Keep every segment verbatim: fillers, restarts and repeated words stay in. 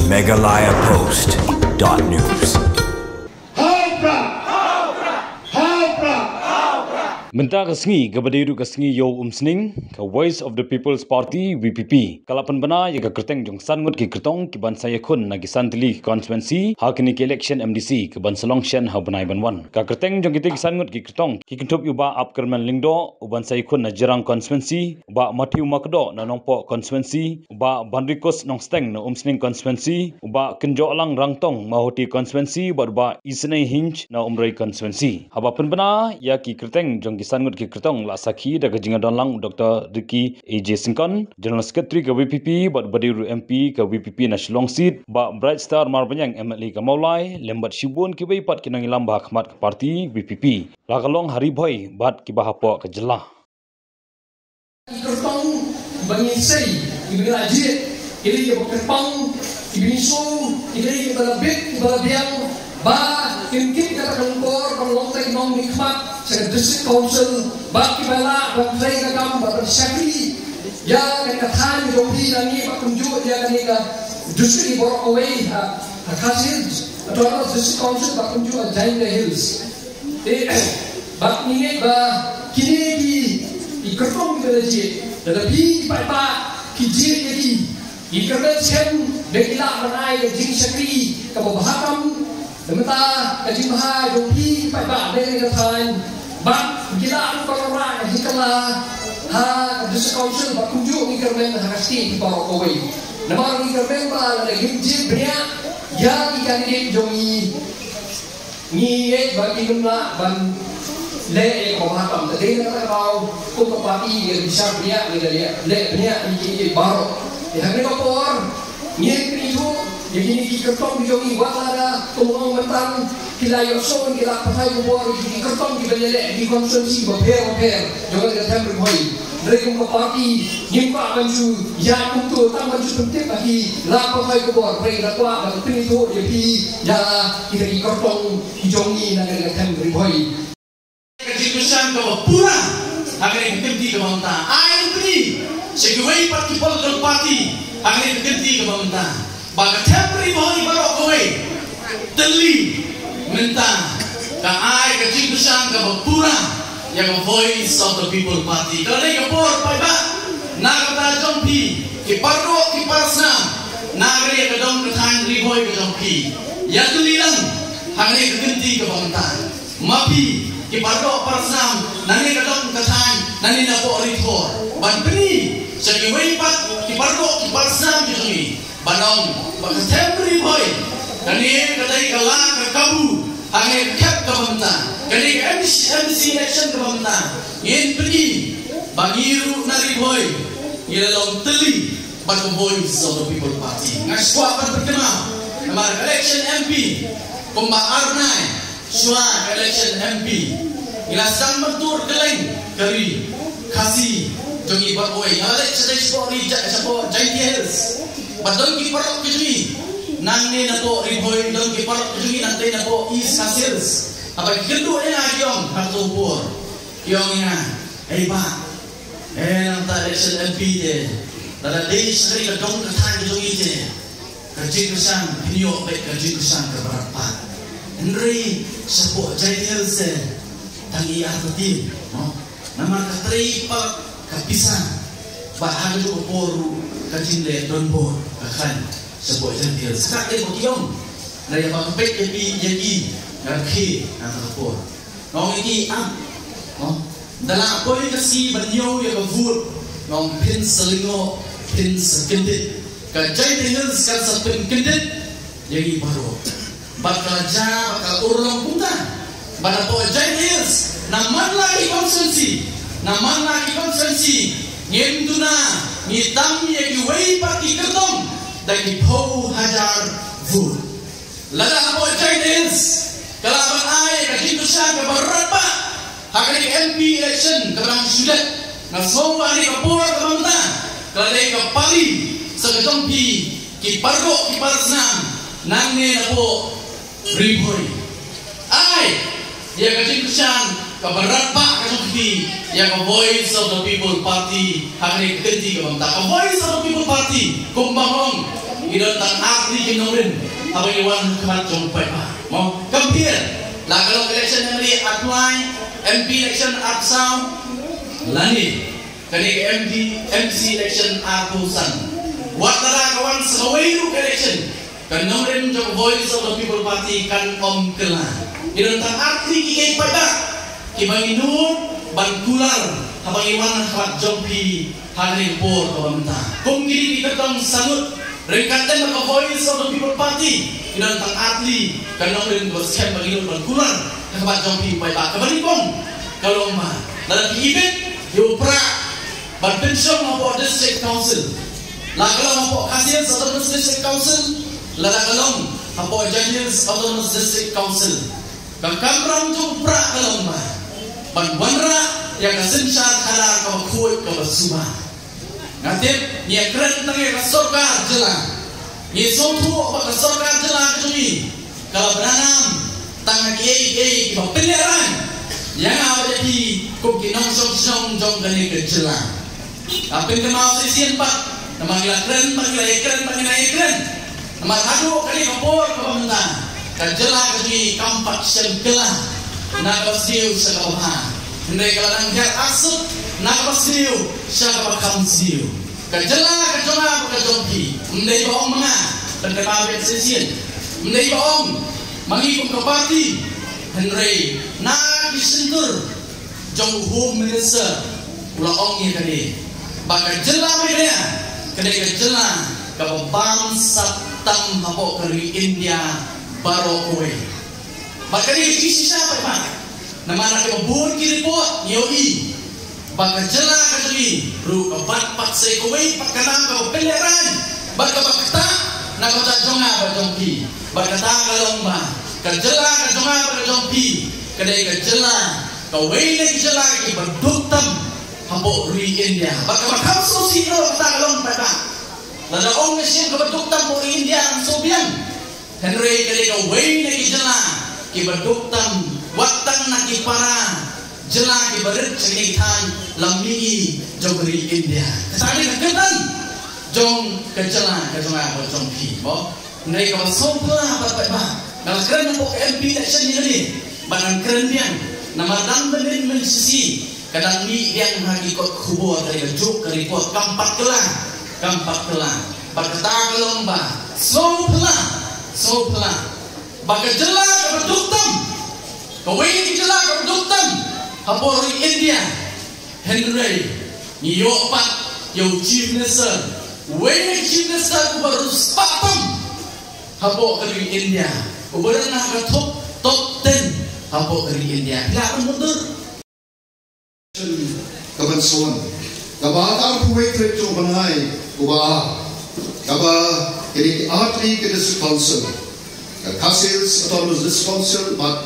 Meghalaya Post dot news. Mynta ka sngi kaba dei ruh ka sngi Ïew Umsning, ka Voice of the People's Party, V P P, ka la pynbna ïa ka kyrteng jong san ngut ki kyrtong ki ban sa ïakhun na ki san tylli ki constituency ha kane ka election M D C ka ban sa long shen ha u bnai ban wan. Ka kyrteng jong kita ki san ngut ki kyrtong ki kynthup ïa u Bah Apkyrmen Lyngdoh u ban sa ïakhun na Jirang constituency, u Bah Matthew Makdoh na Nongpoh constituency, u Bah Banrikus Nongsteng na Umsning constituency, u Bah Kynjohlang Rangtong Mawhati constituency, bad u Bah Isynei Hinge na Umroi constituency. Haba pynbna ïa ki kyrteng jong ki san ngut ki kyrtong la sakhi da ka jingïadon lang u Doctor Ricky A J Syngkon, General Secretary ka V P P, bad u ba dei ruh M P ka V P P na Shillong seat, Bah Bright Star Marbaniang, M L A ka Mawlai, lem bad shibun kiwei pat ki nongïalam ba ha khmat ka party V P P, la ka long ha Ri Bhoi bad kiba hapoh ka jylla. Ki kyrtong ba ngi sei, ki ba ngi la jied, ki dei kiba kyrpang, ki ba ngi sngew, ki dei kiba la bit, kiba la biang, ba kin kit kata ka longkor ban long tei nongmihkhmat sha ka District Council, ba kiba lah ban trei ka kam, ba ban shakri ïa ka thaiñ jong phi na ngi, ba kumjuh ïa kane ka district baroh kawei ha, ha Khasi Hills, Autonomous District Council, ba kumjuh ha Jaintia Hills. Te, ba ngi ngeit ba kine ki, ki kyrtong ki ba la jied, lada phi ki paidbah ki jied ïa ki, ki kyrmen skhem ba ki lah ban ai ka jingshakri kaba bha tam, namar ka jingbha jong phi ki paidbah ba ngi ka thaiñ, ba ki lah ruh ban wanrah ka jingkylla ha ka District Council, ba kumjuh ngi kyrmen ha ka state baroh kawei. Namar ngi kyrmen ba lada ngim jied bniah ïa ki candidate jong ngi, ngi ngeit ba kin ym lah ban leh ïa kaba bha tam. Te dei na kata ka daw kum ka party ngi la bishar bniah, ngi la leh, leh bniah ïa ki, ïa ki baroh. Te ha kane ka por ngin pynithuh ïa kine ki kyrtong ki jong ngi, wat lada kum nga ong mynta ki la ïohsngew, ki la pathai khubor ïa ki kyrtong ki ban ïaleh ïa ki constituency bapher bapher jong ka Them Ri Bhoi. Hynrei kum ka party ngim kwah ban shu ïaid kumto, tang ban shu pyntip ha ki, la pathai khubor, hynrei nga kwah ban pynithuh ïa phi ïa kita ki kyrtong ki jong ngi na ka Them Ri Bhoi. Ka jingkyrshan kaba pura ha kane ka kynti kaba mynta. Ai pyni sha kiwei pat ki political party ha kane ka kynti kaba mynta ba ka Them Ri Bhoi baroh kawei, tylli mynta, ka ai ka jingkyrshan kaba pura ïa ka Voice of the People Party. Ka la dei ka por, paidbah, na ka bynta jong phi ki pardoh ki parsnam, na ka liang ka dong ka thaiñ Ri Bhoi ka jong phi, ïa tylli lang ha kane ka kynti kaba mynta. Ma phi ki pardoh parsnam nangne ka dong ka thaiñ, nangne napoh Ri Bhoi, ban pyni sha kiwei pat ki pardoh ki parsnam ki jong ngi, ban ong ba ka Them Ri Bhoi, kane ka dei ka la ka kabu ha kane ka kep kaba mynta, kane ka M D C, M D C election kaba mynta. Ngin pyni ba ngi ruh na Ri Bhoi ngi la long tylli bad ka Voice of the People Party. Nga shu kwah ban pynkynmaw, namar ka election M P kumba ar bnai shuwa ka election M P, ngi la sdang ban tur kylleng ka ri Khasi jong ngi baroh kawei. Nga la leit shapoh ri Ja-, shapoh Jaintia Hills, bad don ki paralok ki jong ngi nangne napoh Ri Bhoi, don ki paralok ki jong ngi nangtei napoh East Khasi Hills. Haba ki kynduh ïa nga ki ong ha kato ka por, ki ong ïa nga, "Ei bah, eh, nangta election M P te, lada dei sha kane ka dong ka thaiñ ka jong ngi te, ka jingkyrshan phin ïoh beit ka jingkyrshan kaba radbah. Hynrei shapoh Jaintia Hills te, tang i artatien, no? Namar ka trei palat ka pisa, bad ha kajuh ka por ruh ka jingleh donbor ka khlaiñ shapoh Jaintia Hills." Sa katei ba ki ong, "Lada ïa ba peit ïa phi ïa ki, nga rkhie ha kata ka por." Nga ong ïa ki, "Ap, no, da la poi ka sngi ban ñiew ïa ka vote, nga ong phin sa lyngngoh, phin sa kyndit. Ka Jaintia Hills kan sa pynkyndit ïa ngi baroh." Bad ka la jia, bad ka la urlong kumta. Bad napoh Jaintia Hills, na man la ki constituency, na man la ki constituency, ngim duna, ngi tam ïa kiwei pat ki kyrtong da ki phew hajar vote. Lada hapoh Jaintia Hills ka lah ban ai ka jingkyrshan kaba radbah ha kane ka M P election kaba dang shu dep, nga sngew ba ha kane ka por kaba mynta ka la dei ka pali sa ka jong phi ki pardoh ki parsnam nangne napoh Ri Bhoi. Ai ïa ka jingkyrshan kaba radbah ka jong phi ïa ka Voice of the People Party ha kane ka kynti kaba mynta. Ka Voice of the People Party, kumba nga ong, Ki don tang artylli ki nongrim haba ngi wan ha khmat jong u paidbah. Mo, compare, la ka long election MLA arphew lai, MP election arphew saw, lane kane ka MD, MDC election arphew san. Wat la ka wan sa kawei ruh ka election, ka nongrim jong Voice of the People Party kan ym kylla. Ki don tang artylli ki paidbah kiba ngi nud ban kular haba ngi wan ha khmat jong phi ha kane ka por kaba mynta. Kum kine ki kyrtong sangud ryngkat lem bad ka Voice of the People Party, ki don tang artylli ka nongrim kaba skhem ba ngi nud ban kular ha khmat jong phi paidbah. Kaba nyngkong ka long ba lada phi ibit ïa u prah ban pynshong hapoh District Council, la ka long hapoh Khasi Hills Autonomous District Council, lada ka long hapoh Jaintia Hills Autonomous District Council, ka kamram jong u prah ka long ba ban wanrah ïa ka synshar khadar kaba khuid kaba suba. Nga tip ngi ïakren tang ïa ka sorkar jylla, ngi sngewthuh ba ka sorkar jylla ka jong ngi ka la bynrap tang ha kiei kiei kiba pynlehrain ïa nga bad ïa phi kum ki nongshong shnong jong kane ka jylla. Ka pynkynmaw shisien pat namar ngi la kren, namar ngi la ïakren, namar ngi la ïakren. Namar haduh kane ka por kaba mynta ka jylla ka jong ngi kam pat shym kylla na kaba sniew sha kaba bha. Hynrei ka la nang hiar arsut na kaba sniew sha kaba kham sniew. Ka jylla ka jong nga bad ka jong phi, ym dei ba ong ma nga, pynkynmaw biang shisien, ym dei ba ong ma ngi kum ka party, hynrei na ki shyntur jong u Home Minister u la ong ïa kane ba ka jylla Meghalaya ka dei ka jylla kaba bam sah tam hapoh ka ri India baroh kawei. Bad kane ka jingshisha pat, namar na kiba bun ki report ngi ïohi ba ka jylla ka jong ngi ruh ka bat pat sa kawei pat ka nam kaba pynlehrain bad kaba ktah na ka bynta jong nga bad jong phi. Bad kata ka long ba ka jylla ka jong nga bad ka jong phi ka dei ka jylla, kawei na ki jylla kiba duk tam hapoh ri India. Bad kaba kham sngewsih ruh kata ka long pat ba lada ong ka shnong kaba duk tam hapoh ri India, ngam sngewbiang. Hynrei ka dei kawei na ki jylla kiba duk tam wat tang na ki para jylla kiba rit sha kine ki thaiñ lam mihngi jong ka ri India. Kata ka dei ka kyrdan jong ka jylla ka jong nga bad jong phi, mo. Hynrei kaba sngewphylla pat pat ba nga la kren hapoh ka MP election ïa kane, bad ngan kren biang namar dang mynnin mynshisih ka dang mih biang ha ki kot khubor, ka dei kajuh ka report, kam pat kylla, kam pat kylla. Bad kata ka long ba sngewphylla, sngewphylla ba ka jylla kaba duk tam, kawei na ki jylla kaba duk tam hapoh ri India, hynrei ngi ïoh pat ïa u Chief Minister, uwei na ki Chief Minister uba riewspah tam hapoh ka ri India, uba don ha ka top, top ten hapoh ka ri India. Phi lah ban mutdur. Ka ban sa wan kaba arphew wei tarik jong u bnai uba ar, kaba kine ki artylli ki District Council, ka Khasi Hills Autonomous District Council bad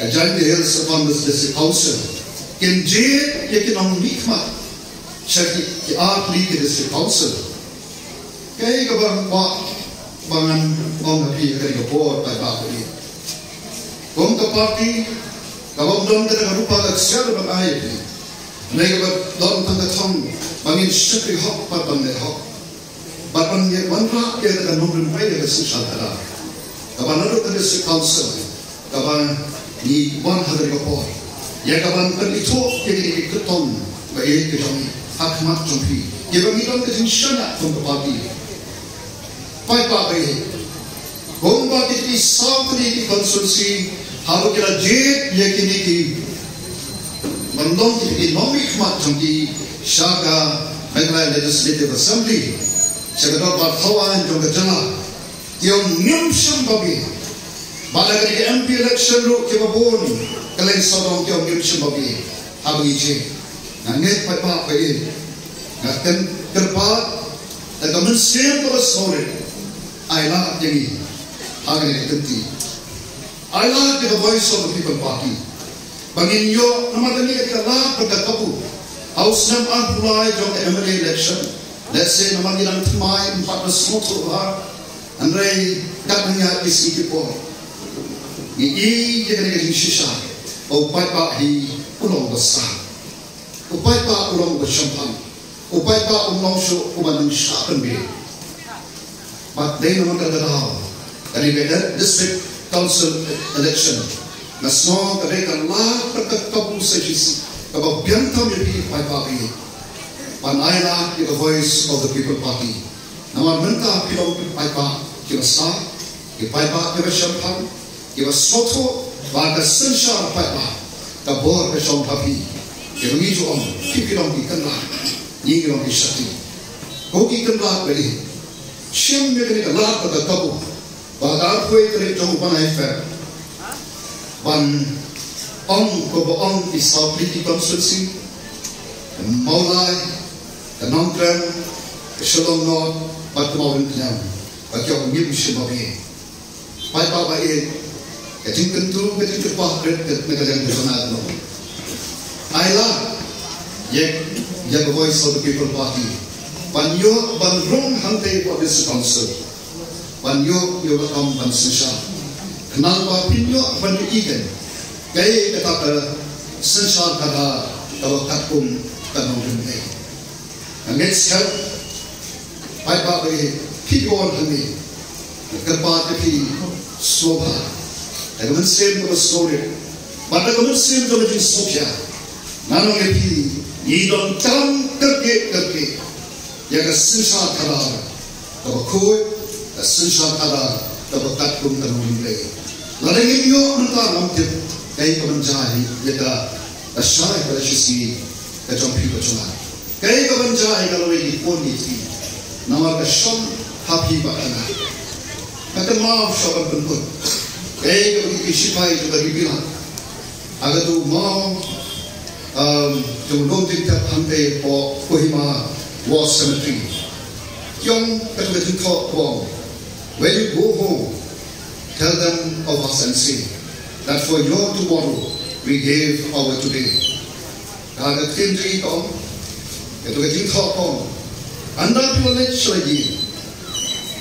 ka Jaintia Hills Autonomous District Council, kin jied ïa ki nongmihkhmat sha ki, ki artylli ki District Council. Kaei kaba kwah ba ngan ong ha phi ha kane ka por, paidbah ba ïeit. Kum ka party kaba ym don kata ka rupa ka ksiar ban ai ïa phi, hynrei kaba don tang ka thong ba ngin shakri hok bad ban leh hok bad ban ïa wanrah ïa ka nongrim bad ïa ka synshar khadar kaba naduh ka District Council kaba ngi wan ha kane ka por ïa ka ban pynithuh ïa kine ki kyrtong ba ïeit ka jong ngi ha khmat jong phi, ïa ba ngi don ka jingshaniah kum ka party. Paidbah ba ïeit, kumba ki three saw tylli ki constituency haba ki la jied ïa kine ki ban long ki, ki nongmihkhmat jong ki sha ka Meghalaya Legislative Assembly, sha ka dorbar thaw aiñ jong ka jylla. Ki ong ngim shym ba biang. Bad ha kane ka MP election ruh kiba bun kylleng sawdong ki ong ngim shym ba biang haba ngi jied. Nga ngeit paidbah ba ïeit, nga kyrpad da ka mynsiem kaba sngewrit, ai lad ïa ngi ha kane ka kynti. Ai lad ïa ka Voice of the People Party ba ngin ïoh, namar kane ka dei ka lad bad ka kabu. Ha u snem arphew lai jong ka MLA election, let's say namar ngi dang thymmai, ym pat da sngewthuh bha, hynrei katba ngi ïaid ki sngi ki por, ngi i ïa kane ka jingshisha ba u paidbah hi u long uba sah, u paidbah u long uba shemphang, u paidbah um long shuh uba nang shah pynbieit. Bad dei namar kata ka daw, kane ka District Council election, nga sngew ka dei ka lad bad ka kabu sa shisha kaba biang tam ïa phi paidbah phi. Ban ai lad ïa ka Voice of the People Party. Namar mynta phi long ki paidbah kiba sah, ki paidbah kiba shemphang, kiba sngewthuh ba ka synshar paidbah ka bor ka shong ha phi. Kiba ngi ju ong, phi ki long ki kynrad, ngi ki long ki shakri. Ko ki kynrad ba ïeit, shim ïa kane ka lad bad ka kabu ba ka arphew tarik jong u bnai Feb ban ong ko ba ong ki saw tylli ki constituency, ka Mawlai, ka Nongkrem, ka Shillong North bad ka Mawryngkneng, ba ki ong ngim shim ba biang. Paidbah ba ïeit, ka jingkyntu, ka jingkyrpad rit na ka liang ka jong nga ka long, ai lad ïa, ïa ka Voice of the People Party ban ïoh ban rung hangtei hapoh District Council, ban ïoh ïa u lakam ban synshar, khnang ba phin ïoh ban ïohi kein kaei kata ka synshar khadar kaba katkum ka nongrim lei. Nga ngeit skhem, paidbah ba ïeit, phi ki wan hangne, nga kyrpad ïa phi sngewbha, da ka mynsiem kaba sngewrit bad da ka mynsiem kaba jingsngewkhia. Nga ong ïa phi, ngi donkam kyrkieh kyrkieh ïa ka synshar khadar kaba khuid, ka synshar khadar kaba katkum ka nongrim lei. Lada ngim ïoh mynta, ngam tip kaei kaban jia ïa ka lashai ka lashisngi ka jong phi bad jong nga. Kaei kaban jia ïa ka lawei ki khun ki kti, namar ka shong ha phi bad ha nga. Nga kynmaw shuwa ban pynkut kaei kaba ki shipai jong ka Ri Bhoi Ri Bhoi ha ka tu maw, um, jong u lum jingtep hangtei hapoh Kohima War Cemetery. Ki ong, kato ka jingthoh ka ong, "When you go home, tell them of us and say that for your tomorrow we gave our today." Ka, ka ktien jong ngi ka ong, kato ka jingthoh ka ong, ynda phi la leit sha la ïing,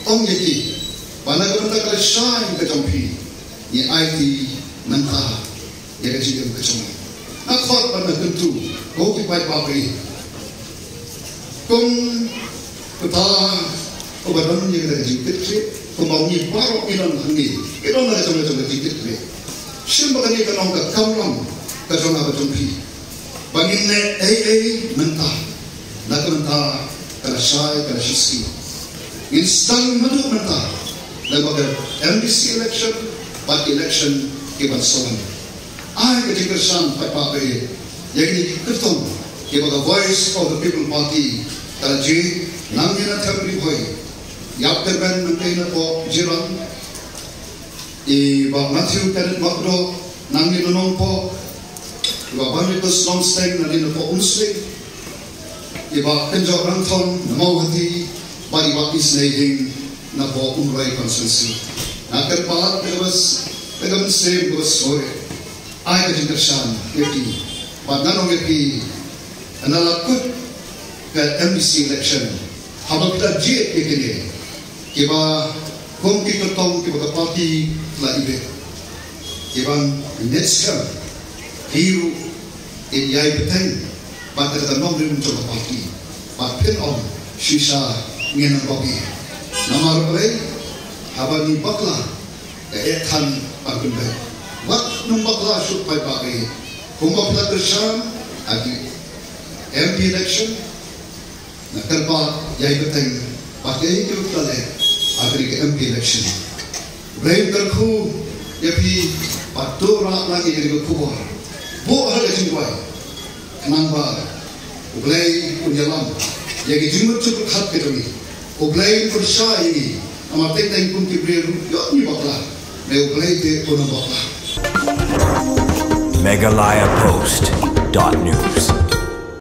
ong ïa ki ba na ka bynta ka lashai ka jong phi, ngi aiti mynta ïa ka jingim ka jong ngi. Nga khot bad nga kyntu, ko ki paidbah ba ïeit, kum kata uba don ïa ka jingkitkhlieh, kumba ngi baroh ngi don hangne, ngi don ha ka jong ka jong ka jingkitkhlieh. Shim ba kane ka long ka kamram ka jong nga ka jong phi, ba ngin leh ei ei mynta na ka bynta ka lashai ka lashisngi. Ngin sdang naduh mynta lyngba ka M D C election bad election kiban sa wan. Ai ka jingkyrshan paidbah ba ïeit ïa kine ki kyrtong kiba ka Voice of the People Party ka la jied, nangïa Nathem Ri Bhoi, ïap Kyrben nangtei napoh Jirang, i Bah Matthew Kenneth Makdoh nangne na Nongpoh, i Bah Barnabas Longsteng nangne napoh Umsning, i Bah Kynjoh Rangthong na Mawhati, bad i Bah Isnei Hing napoh Umroi constituency. Nga kyrpad da ka bas, da ka mynsiem kaba sngewrit, ai ka jingkyrshan ïa phi. Bad ngan ong ïa phi, ynda la kut ka M D C election, haba phi la jied ïa kine kiba kum ki kyrtong kiba ka party la ibit, kiban ngeit skhem, phi ruh in ïai bteng bad kata ka nongrim jong ka party, bad phin ong shisha ngin ym bok ei. Namar balei? Haba ngi bakla, ka eh than ban pynbeit. Wat nym bakla shuh paidbah ei. Kumba phi la kyrshan ha ki M P election, nga kyrpad ïai bteng bad ïai kyrpad leh ha kane ka M P election. Blei un kyrkhu ïa phi bad to rah lang ïa kane ka khubor, buh ha ka jingduwai, khnang ba U Blei un ïalam ïa ki jingmut jingpyrkhat ka jong ngi. U Blei un pynshai ïa ngi. Namar teng teng kum ki briew ruh ïoh ngi bakla, me U Blei te un ym bakla. Meghalaya Post dot news.